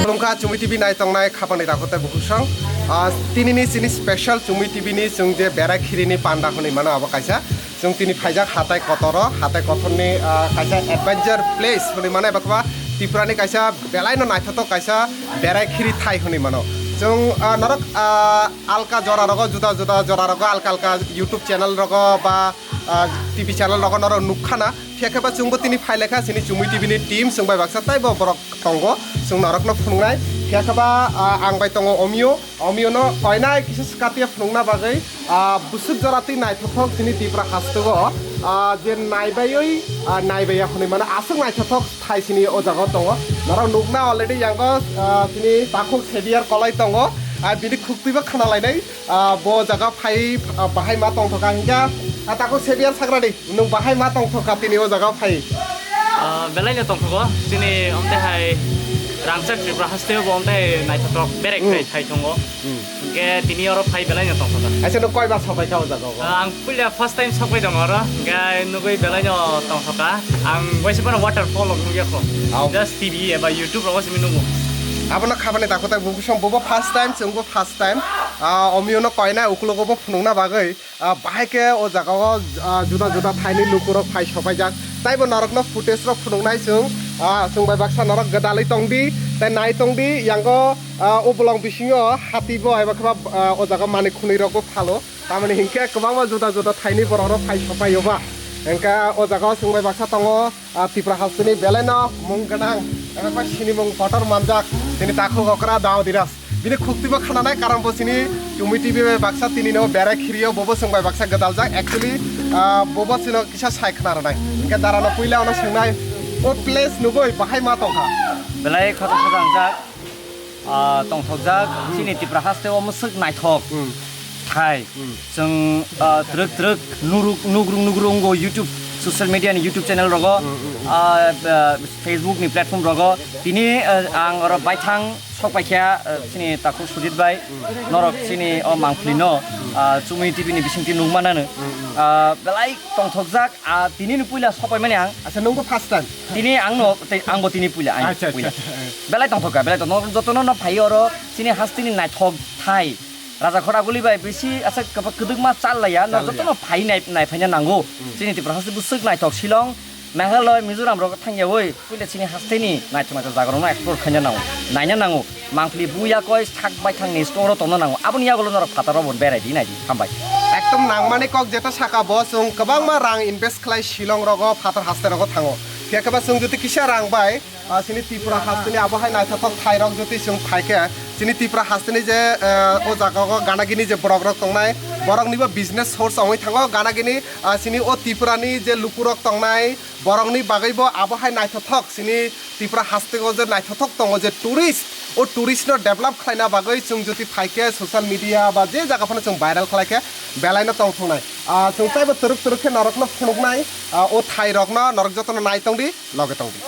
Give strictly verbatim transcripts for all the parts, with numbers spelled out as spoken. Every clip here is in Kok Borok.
Khulumkha Chumui T V naitongnai khapangni takhuk tei bukhuk song. Ah, tinini chini special Chumui T V ni chwng je berai khirini panda hwnwi mano abo kaisa. Chwng tini phaijak hatai kotoro, hatai kotorni, ah, kaisa adventure place hwnwi mano eba khe ba Tripura ni kaisa belaino naithothok kaisa berai khiri thai hwnwi mano. Chwng, ah, norok, ah, alka jora rogo juda juda jora rogo alka alka YouTube channel rogo ba, ah, T V channel rogo norok nukkhana. Phiya khe ba chwngbo tini phai lekha chini Chumui T V ni team chwng bai baksa taibo borok tongo, chwng norokno phunuknai. Phiya khe ba, ah, ang bai tongo Omio, Omio no koinai kisa swkatiya phunukna bagwi, ah, bwswk jora twi naithothok chini Tripura hasteo, ah, je naibaiwi, ah, naibaiya hwnwi mano aswk naithothok thai chini o jaga o tongo. Norok nukna already yango, ah, chini takhuk Xavier kolai tongo, ah, bini khuk twibo khna lainai. Ah, bo jaga phai, ah, bahai ma tongthokha hinkhe, ah, takhuk Xavier sakradi, nwng bahai ma tongthokha tini o jaga phai? Ah, belaino tongthogo, chini omte hai rangchak Tripura hasteo bo omte hai naithothok berek Hmm. khai thai tongo. Hmm. Hinkhe tini oro phai belaino tongthokha. Acha, nwng koi ba sopaikha o jaga o? Ah, ang puila first time sokpai tongo oro, hinkhe nugui belaino tongthokha. Ang waisa phano waterfall rok nukya kho. Au. Just T V eba YouTube rogo simi nugo. Abono khabani takhuk tei bukhuk song bobo first time, chwngbo first time. Ah, Omio no koinai ukulogo bo phunukna bagwi, ah, bahai khe o jaga o, ah, juda juda thaini lukurok phai sopaijak. Taibo norokno footage rok phunuknai chwng, ah, chwng bai baksa norok gwdalwi tongdi, tei nai tongdi, yango, ah, o bolong bisingo hati bo eba khe ba, ah, o jaga manwi khwnwi rok bo phalo. Tamoni hinkhe kwbangma juda juda thaini borok rok phai sopaio ba. Hinkhe o jaga o chwng bai baksa tongo. Ah, Tripura hasteni belaino mung gwnang, eba khe sinimung kotor manjak, chini takhuk okra Dao Diraj. Bini khuktibo khananai, karon bo chini Chumui T V bai baksa tinino berai khirio, bobo chwng bai baksa gwdaljak. Actually, ah, bobo chwngno kisa sai khna rwnai. Hinkhe darano puila ono swngnai, o place nugui bahai ma tongkha? Belai khoto khajang jak. Ah, tongthokjak, hmm, chini Tripura haste o mwswk naithok, hmm, thai. Hmm. Chwng, ah, twrwk twrwk nugruk, nugrung nugrung go YouTube, social media ni YouTube channel rogo, hmm, hmm, hmm, ah, ah, Facebook ni platform rogo. Tini, ah, ang oro baithang sok paikha, ah, chini takhuk Sujit bai, hmm, norok chini o mangpli no, hmm, ah, Chumui T V ni bisingtwi nukmanano. Hmm, hmm. Ah, belai tongthokjak, ah, tini ni puila sok paimani ang. Acha, nungbo first time? Tini ang no, tei, ang bo tini puila, ang acha, acha, puila. Acha. Belai tongthokka, belai tongthok. Jotono no phai oro, chini hasteni naithok thai. Raja khoraguli bai bisi asa kapa kwdwkma chal laiya, no chal laiya, jotono phai nai, nai phaina nango. Hmm. Chini Tripura haste bwswk naithok Shillong, Meghalaya, Mizoram rogo thangya oi, puila chini hasteni naithok naithok jaga rokno explore khaina nango, naina nango. Mangpli buya koi sak baithangni store o tongna nango. Aboni yagulo norok phataro bo berai di, nai di, hambai. Ekdom nangmani kok jeta saka bo, chwng kwbangma rang invest khlai Shillong rogo, phatar haste rogo thango. Phiya khe ba chwng jodi kisa rang bai, ah, chini Tripura hasteni abo hai naithothok thai rok jodi chwng phai khe, chini Tripura hasteni je, eh, o jaga o gana gini je borok rok tongnai, borok nibo business source ongwi thango. Gana gini, ah, chini o Tripura ni je luku rok tongnai, borokni bagwibo abo hai naithothok, chini Tripura hasteo je naithothok tongo je tourist, o tourist no develop khlaina bagwi chwng jodi phai khe social media ba je jaga phano chwng viral khlai khe belaino tongthoknai. Ah, chwng taibo twrwk twrwk khe norokno phunuknai, ah, o thai rokno norok jotono nai tongdi, loge tongdi.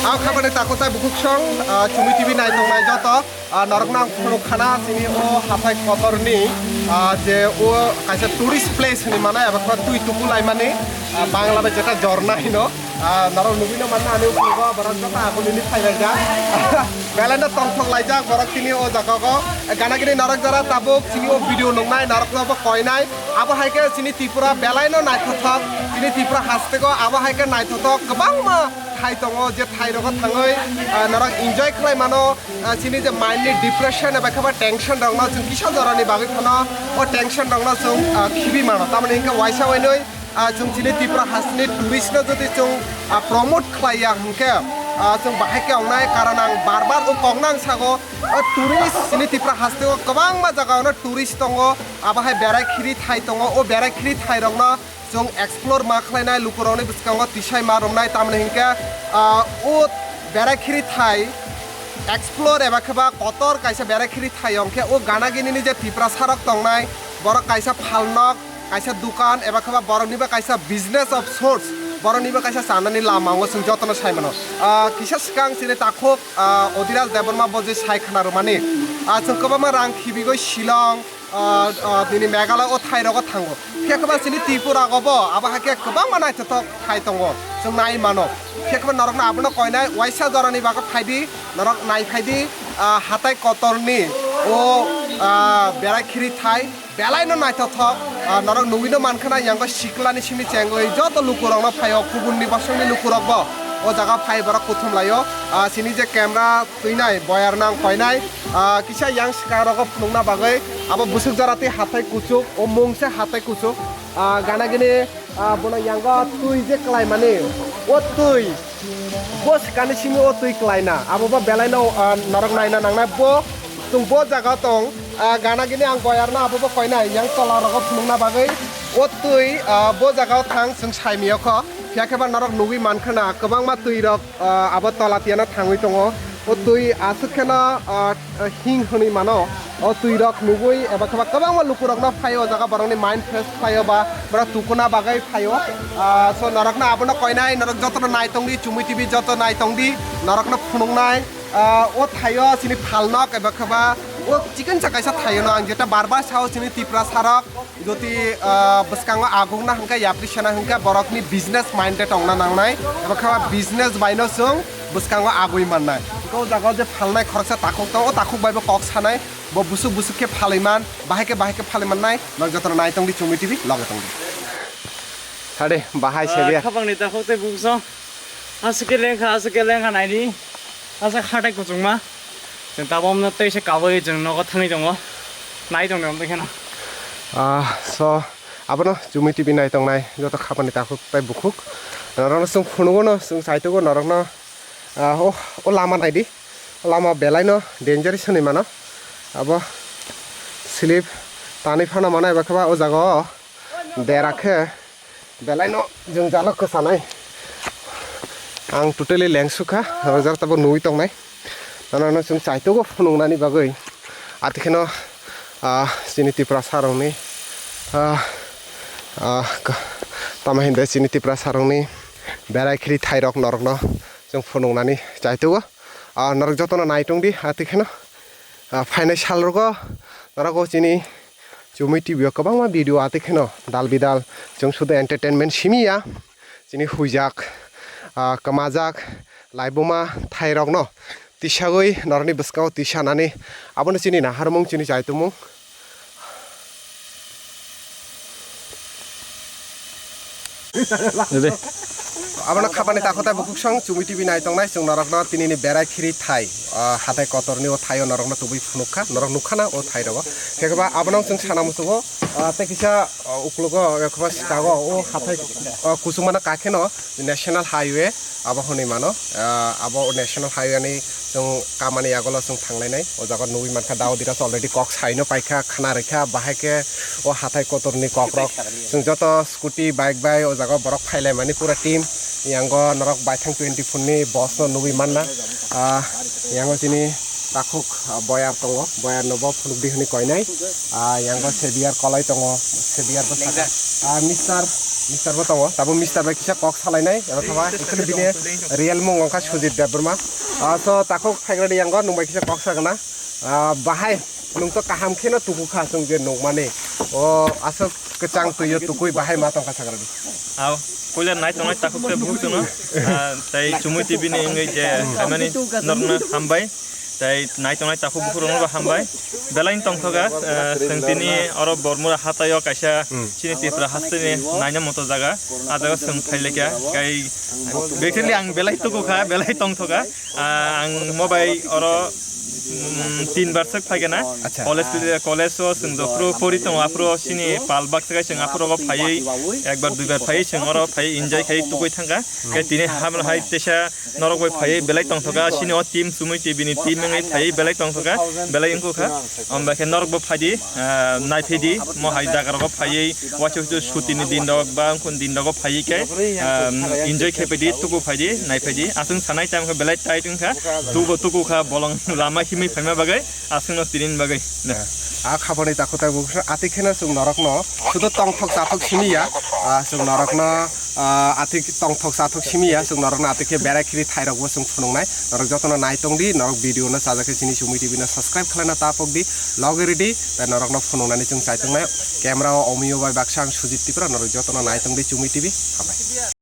Ang khabani takhuk tei bukhuk song, ah, Chumui T V nai tongnai joto, ah, norokno ang phunuk khana chini o hathai kotorni, ah, je o kaisa tourist place hinwi mano, eba khe twi tubu laimani, ah, Bangla bai jeta jorna hino. Ah, norok nugwino manna ani ukologo borok joto agulini phailaijak. Belaino tongthok laijak borok tini o jaga o. Gana gini norok jora tabuk chini o video nuknai norokno bo koinai. Abo hai khe chini Tripura belaino naithothok. Chini Tripura hasteo abo hai khe naithothok kwbangma thai tongo, je thai rogo thangwi, ah, norok enjoy khlai mano. Ah, chini je mind ni depression eba khe ba tension rokno chwng kisa jorani bagwi phano o tension rokno chwng, ah, khibi mano. Tamoni hinkhe waisa wainwi, ah, chwng chini Tripura hasteni tourist no jodi chwng, ah, promote khlai ya hinkhe, Ah, chwng bahai khe wngnai, karon ang bar bar o kokno ang sago, o tourist chini Tripura hasteo kwbangma jaga ono tourist tongo, abo hai berai khiri thai tongo, o berai khiri thai rokno chwng explore ma khlainai, lukurokni bwskango tisai ma romnai, tamni hinkhe, ah, o berai khiri thai explore eba khe ba kotor kaisa berai khiri thai wngkhe o gana ginini je Tiprasa rok tongnai, borok kaisa phalnok, kaisa dukan eba khe ba boroknibo kaisa business of source, boroknibo kaisa chanani lama o chwng jotono sai mano. Ah, kisa swkang chini takhuk, ah, Odhiraj Debbarma bo je sai khna rwmani, ah, chwng kwbangma rang khibigwi Shillong, ah, ah, nini Meghalaya o thai rogo thango. Phiya khe ba chini Tripura o bo abo hai khe kwbangma naithothok thai tongo, chwng nai mano. Phiya khe ba norokno abono koinai waisa jorani bagwi phaidi, norok nai phaidi, ah, hatai kotorni o, ah, berai khiri thai. Belai no naithothok, ah, norok nugwi no mankha na, yango siklani simi chengwi joto lukurok no phaio, kubun ni bosong ni lukurok bo o jaga phai borok kuthum laio. Ah, chini je camera twinai boyar nang koinai, ah, kisa yang swkang rogo phunukna bagwi abo bwswk jora twi hathai kuchuk, o mung se hathai kuchuk, ah, gana gini, ah, bono yango twi je kwlai mani, o twi bo swkani simi o twi kwlaina, abo bo belai no, ah, norok naina nangnai. Bo chwng bo jaga tong, ah, gana gini ang boyar no abo bo koinai yang tola rogo phunukna bagwi o twi, ah, bo jaga o thang chwng sai miyokho. Phiya khe ba norok nugwi mankha na kwbangma twi rok, ah, abo tola tiyana thangwi tongo. O twi aswk kheno, ah, hing hwnwi mano. O twi rok nugwi eba khe ba kwbangma lukurokno phai o jaga borokni mind fresh khlaio ba borok tukuna bagwi phaio. Ah, so norokno abono koinai, norok jotono nai tongdi, Chumui T V joto nai tongdi, norokno phunuknai. Ah, o thaio chini phalnok eba khe ba o chikonsa kaisa thaio no ang jeta bar bar sao chini Tiprasa rok. Jodi, ah, bwskango agukna hwnkhe, yapri sana hwnkhe, borokni business minded ongna nangnai, eba khe ba business baino chwng bwskango agui mannai. Hwnkhe o jaga o je phalnai khoroksa takhuk tongo, o takhuk bai bo kok sanai, bo busuk busuk khe phalwi man, bahai khe bahai khe phalwi mannai, norok jotono nai tongdi Chumui T V, loge tongdi. Sade, bahai Ah, sebiya. Khapangni takhuk tei bukso. Aswk khe lengkha, aswk khe lengkha naidi. Aswk hatai kuchukma. Chwng tabuk omno tei se kabui chwng nogo thangwi tongo. Nai tongdi omtwi kheno. Ah, so, abono Chumui T V nai tongnai joto khapani takhuk tei bukhuk. Norokno chwng phunugo no, chwng saitugo norokno, ah, o, o lama naidi. O lama belai no dangerous hinwi mano. Abo slip tanwi phano mano eba khe ba o jaga o dera khe. Belai no jwngjalo kwchanai. Ang totally lengsukha, rojak tabuk nugwi tongnai. Nono no chwng chaitogo phunuknani bagwi. Atikheno, ah, chini Tiprasa rokni, ah, ah, ka-, tamo hinde chini Tiprasa rokni berai khiri thairok norokno chwng phunuknani chaitogo. Ah, norok jotono naitongdi, atikheno, ah, phainai salrogo norok o chini Chumui T V o kwbangma video atikheno dal bidal chwng sudu entertainment simi ya. Chini huijak, ah, kwmajak, laibuma thairokno tisagwi norokni bwskango tisanani abono chini naharmung, chini chaitumung. Dede. Abono khapani takhuk tei bukhuk song Chumui T V nai tongnai chwng norokno tinini berai khiri thai, ah, hatai kotorni o thaio norokno tubui phunukha, norok nukha na o thai rogo. Khe ba abono chwng sana muchungo, ah, tei kisa, ah, uklogo, eh, khe ba sikago o hatai, ah, kuchukmano kakheno National Highway abo hwnwi mano. Ah, abo National Highway ni chwng kamani yagulo chwng thanglainai. O jaga nugwi mankha Daudi Ras already kok saino paikha, khna rikha, bahai khe o hatai kotorni kokrok. Chwng joto scooty, bike bai o jaga borok phailaimani pura team. Yango norok baithang twenty phone ni boss no nugwi manna. Ah, yango chini takhuk, ah, boyar tongo, boyar no bo phunukdi hwnwi koinai. Ah, yango sebiyar kolai tongo, sebiyar bo saka. Ah, mister, mister bo tongo, tabuk mister bai kisa kok salainai, aro thaba, ikhwlwi bini real mung wngkha Sujit Debbarma. Ah, so takhuk phaigradi yango nwng bai kisa kok sagwna. Ah, bahai nwng to kaham kheno tukukha chwng je nukmani. O aswk kwchang twi o tukui bahai ma tongkha sagradi. Aw, puila nai tongnai takhuk tei bukhuk chwngno, ah, tei Chumui T V ni wngwi je phaimani norokno hambai. Tei nai tongnai takhuk bukhuk rokno bo hambai. Belai tongthoga, ah, chwng tini oro Bormura hataio kaisa chini Tripura hasteni naina moto jaga. Ah jaga chwng phailaikha. Kai, basically ang belai tukukha, belai tongthoga. Ah, ang mobai oro Mm, tin bar swk phaikha na. Acha. College, college o chwng jophru pori tongo, aphuru chini pal baksa khai chwng aphuru o phaiwi ekbar duibar phaiwi chwng oro phaiwi enjoy khai tukui thangkha. Khe tini hamla hai teisa norok bai phaiwi belai tongthokha, chini o team Chumui T V ni team wngwi phaiwi belai tongthokha, belai wngkha. Omba khe norok bo phaidi, ah, naiphaidi, mo hai jaga rogo phaiwi waisa waisa chuti ni din rok ba wngkhun din rogo phaiwi khe, ah, enjoy khai phaidi, tuku phaidi, naiphaidi. Aswng sanai time khe belai tight wngkha, tubo tuku kha bolong lama himwi phaima bagwi. Aswkno tinini bagwi. A khaboni takhuk takhuk atwi kheno chwng norokno sudo tongthok chathok simi ya, ah, chwng norokno, ah, atwi tongthok chathok simi ya, chwng norokno atwi khe berai khiri thairokbo chwng phunuknai. Norok jotono nai tong di, norok video no chajak khe chini Chumui T V no subscribe khlaina ta pok di, loge ridi, tei norokno phunuknani chwng chai tongnai. Camera o Omiyo bai baksa ang Sujit Tripura, norok jotono nai tong di Chumui T V, hambai.